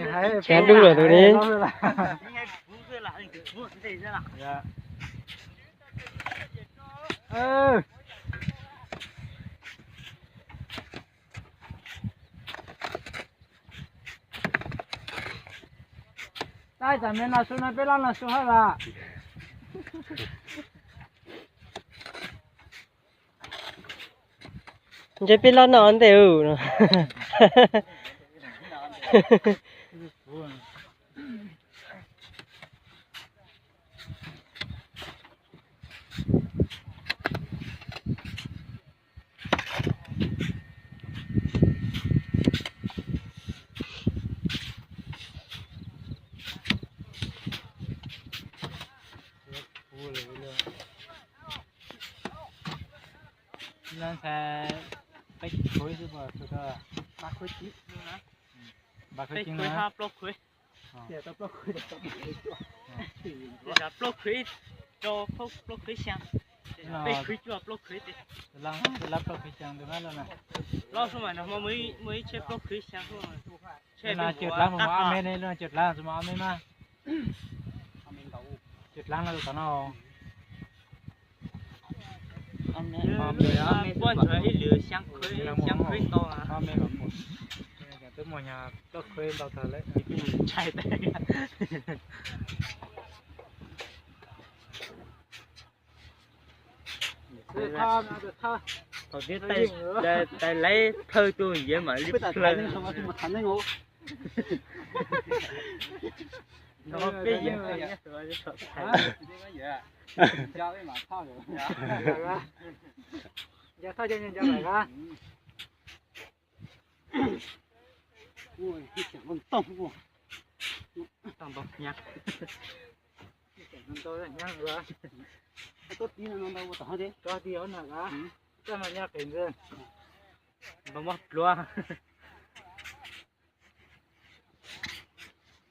Tshav dub lawm tus ni. Tab tam me no su no peb loj no su hab las. Ntshe peb loj no ntej. Peb khub xwb, peb khub, peb khub, plaub khub, plaub khub rau plaub khub xyaa, peb khub cuaj plaub khub. Lab plaub khub xyaa tus na. Loj xwb mas nag hmo muaj ib tsheb plaub khub xyaa xwb. Lub no cawm dlaab mas ob me ne, lub no cawm dlaab mas ob me mas. Cawm dlaab no tus tod no. Puab ntsuag ib lwm xyaa khub, xyaa khub ntau. Twb muaj nyog plaub khub ntau tag lawm. Thaum twg tais laib plhaw tus yeej mam li plhaw. Npaj muab pluav.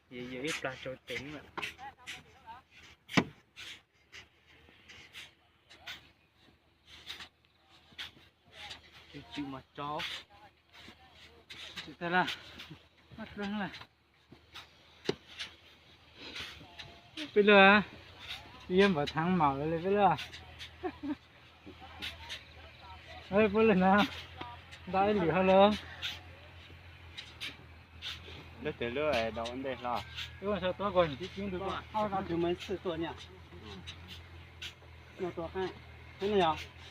Yog ib plag tsau teev lawm. Tsw mas tso. Peb lwj, yog npaum thav maum lawm li peb lwj. Peb lwj na, nta ib lwm hauv lawm. Lub twg lub daus ua ntej hlo? Lub sau tuab ko tib cib ntug ko. Lub tua qab,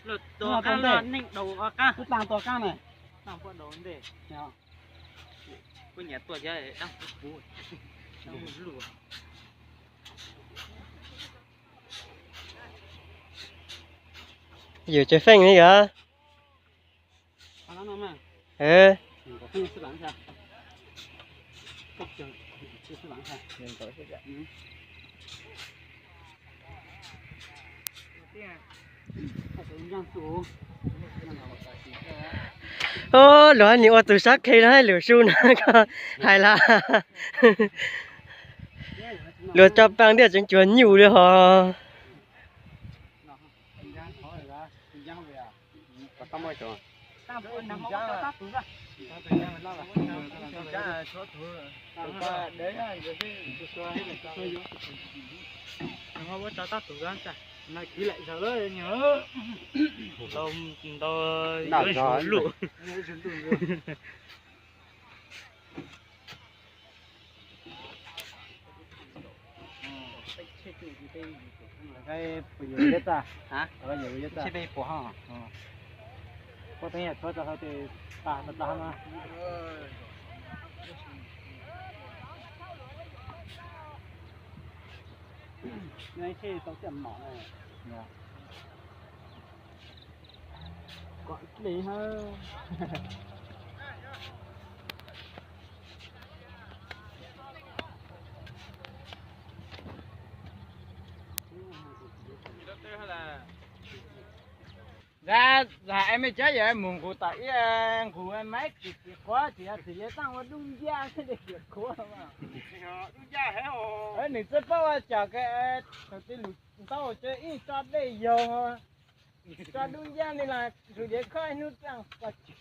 lub tua qab, neeg daus qab, lub tag tua qab na. Kuv nyiam tuaj thiab dab kuv kuv. Yus tseem feej li yog. Luag nim ua tus sab qhe no lwm su no koj hais lawm. Luag tso paa ntiaj tseev cuag nyuj li hos. Ntau, ntau, luj. Zag, zag es mej cov yawm mus nqus tom ib nqus maib tsis tsis qhuav tsis yog tsis yog txaj ua dub ncaj thiaj li tsis qhuav. Nws txawj paub ua cas thaum twg lus ntaub ces ib tso dej yog tso dub ncaj li los tus yev khob hnub txaj pos tsw.